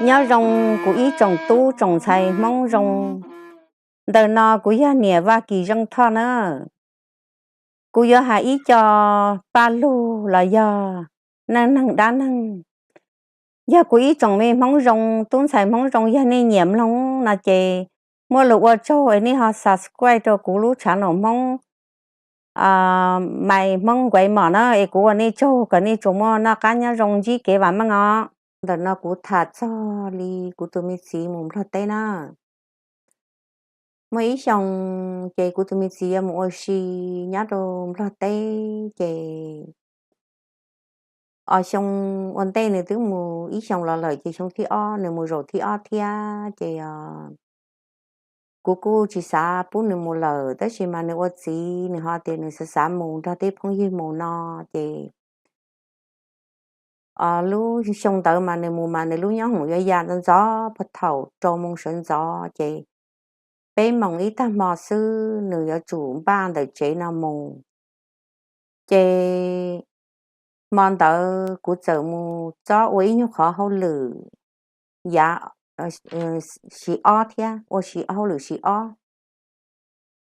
Nyob zoo kuv ib tsoom tub tsoom ntxhais Hmoob zoo. Ntawm no kuv yog niam Vaj Kis Zeej Thoj na. Kuv yuav hais ib co paj lug los yog neej neeg dab neeg. Yog kuv ib tsoom me Hmoob zoo, tub ntxhais Hmoob zoo, yog nej nyiam mloog no ces muaj lus ua tsaug es nej ho subscribe rau kuv lub channel Hmoob, Maiv Hmoob Nkuav Mom na, es kuv ua nej tsaug kom nej tsuas muaj noj qab nyob zoo ntsib kev vam meej os. Ntawm no kuv tham txog li kuv tus me txiv mus Nplog teb na. Muaj ib xyoo ces kuv tus me txiv yuav mus ua si nyob rau Nplog teb ces, o, xyoo ua ntej nws twb mus ib xyoo los lawm ces xyoo thib ob nws mus zaum thib ob thiab ces kuv kuj tsis xav pub nws mus lawm, tab sis mas nws ua txiv nws ho tias nws xav xav mus nrog tej phooj ywg mus no ces lub xyoo ntawd mas nws mus mas nws lub nyob hoom yuav ya ntxov ntxov puag thaum rau moo sawv ntxov ces peb moos ib tag hmo xwb nws yuav tsum npaj ntawm tsev no mus. Ces hmo ntawd kuv txawm mus txob ua ib nyuag qhov hauj lwm yav siv ob thiab, ua hauj lwm siv ob.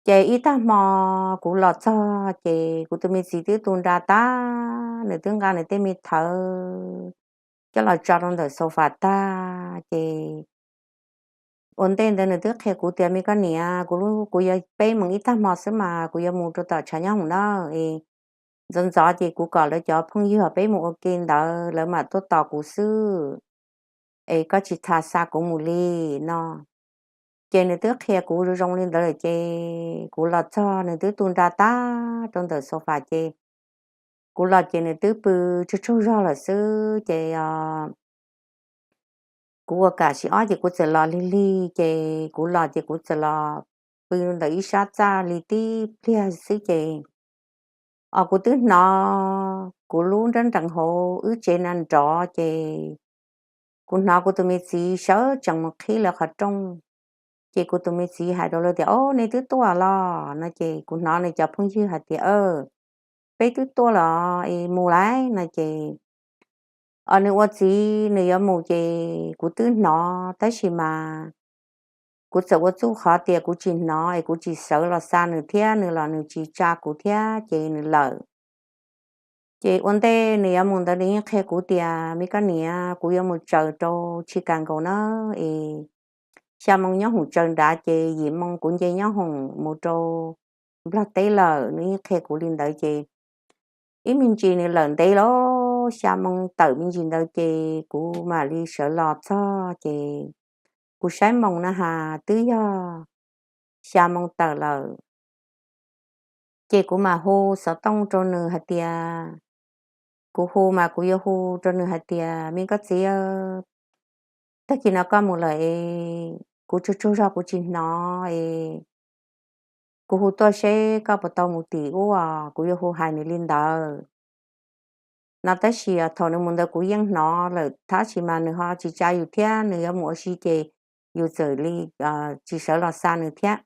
Ces ib tag hmo kuv los txog ces kuv tus me txiv twb tu nra tag, nws twb nqa nws tej me thawv coj los tso rau ntawm sofa tag ces ua ntej ntawd nws twb qhia kuv tias, Me koj niam, kuv, kuv yuav peb moos ib tag hmo xwb mas kuv yuav mus rau tom tshav nyob hoom na, es ntxov ntxov ces kuv kom lawv cov phooj ywg peb mus ua ke ntawd lawv mam tuaj tos kuv xwb, es koj tsis tas xa kuv mus li no. Ces nws twb qhia kuv zoo zoo li ntawd lawm ces kuv los txog nws twb tu nra tag rau ntawm sofa ces kuv los ces nws twb pw tsaug tsaug zog lawm xwb ces kuv ua kam siv ob ces kuv txawm los lig lig ces kuv los ces kuv txawm los pw ntawm ib sab txaj li tib pliag xwb ces, o, kuv twb hnov kuv lub nrab nrees hauv wb tsev na nrov ces kuv hnov kuv tus me txiv sawv tsees mus qhib lawv qhov rooj. Ces kuv tus me txiv hais rau lawv tias, O, nej twb tuaj los? No ces kuv hnov nws cov phooj ywg hais tias, Peb twb tuaj los es mus lawm no ces, o, nws ua txiv nws yuav mus ces kuv twb hnov tab sis mas kuv txawm ua txuj qhov tias kuv tsis hnov es kuv tsis sawv los xa nws thiab nws los nws tsis tsa kuv thiab ces nws lawm. Ces ua ntej nws yuav mus ntawd nws yeej qhia kuv tias, Me koj niam, kuv yuav mus tsaws rau Chicago na, es xya moo nyob hoom tsaws nrad ces yim moo kuv nce nyob hoom mus rau Nplog teb lawm. Nws yeej qhia kuv li ntawd ces ib me ntsis nws lawm ntev lawm, xya moo tawm me ntsis ntawd ces kuv mam li sawv los txog ces kuv saib moo na has twb yog xya moo tawm lawm. Ces kuv mam hu xov tooj rau nws hais tias, kuv hu mas kuv yuav hu rau nws hais tias, Me koj txiv, tag kis no koj mus lawm es kuv tsaug tsaug zog kuv tsis hnov es kuv hu tuaj seb koj puas tau mus tim ub os, kuv yuav hu hais nws li ntawd no. Tab sis thaum nws mus ntawd kuv yeej hnov lawm tab sis mas nws ho tsis tsa yus thiab nws yuav mus ua si ces yus txawm li tsis sawv los xa nws thiab.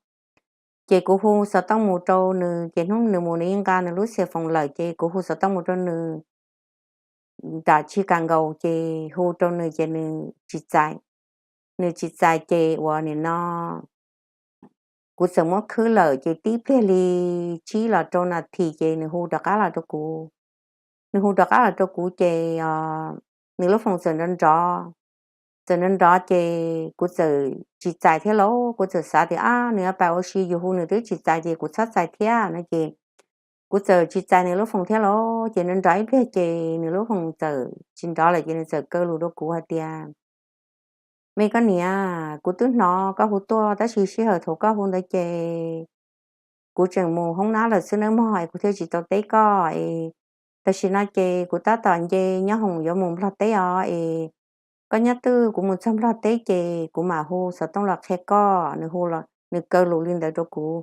Ces kuv hu xov tooj mus rau nws ces hnub nws mus nws yeej nqa nws lub xia foos lawm ces kuv hu xov tooj mus rau nws nram Chicago ces hu rau nws ces nws tsis txais. Nws tsis txais ces uas nim no kuv txawm muab khwb lawm ces tib pliag li tsib los rau nas this ces nws hu rov qab los rau kuv. Nws hu rov qab los rau kuv ces nws lub foos txawm nrov nrov, txawm nrov nrov ces kuv txawm tsis txais thiab lauj. Kuv txawm xav tias, Ab, nws yuav pais ua si yus hu nws twb tsis txais ces kuv txhob txais thiab no ces kuv txawm tsis txais nws lub foos thiab lauj. Ces nws nrov ib pliag ces nws lub foos txawm tsis nrov lawm ces nws txawm kaw lus rau kuv hais tias, Me koj niam, kuv twb hnov koj hu tuaj tab sis sij hawm thaum koj hu ntawd ces kuv tseem mus hoob nab lawm xwb nawb mog es kuv thiaj tsis tau teb koj es tam sim no ces kuv tab tom nce nyob hoom yuav mus Nplog teb os es koj nyob twj kuv mus txog Nplog teb ces kuv mam hu xov tooj los qhia koj. Nws hu, nws kaw lus li ntawd rau kuv.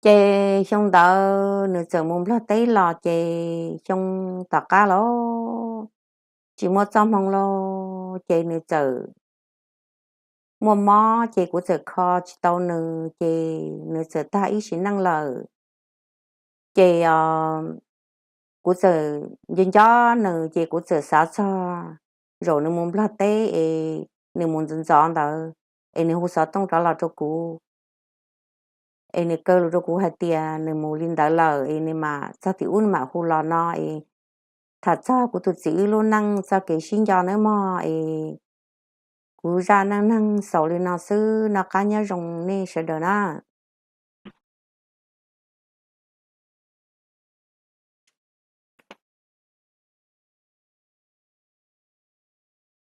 Ces xyoo ntawd nws txawm mus Nplog teb los ces xyoo tom qab los tsis muaj txoj hmoo los ces nws txawm muaj mob ces kuv txawm kho tsis tau nws ces nws txawm tag ib sim neej lawm. Ces kuv txawm nco nco nws ces kuv txawm xav txog zaum nws mus Nplog teb es nws mus ntxov ntxov ntawd es nws hu xov tooj rov los rau kuv es nws kaw lus rau kuv hais tias nws mus li ntawd lawm es nws mam txog tim ub nws mam hu los no es tham txog kuv tus txiv wb lub neej txoj kev sib nco nawb mog es kuv zaj neej neeg xaus li no xwb, noj qab nyob zoo nej sawv daws na.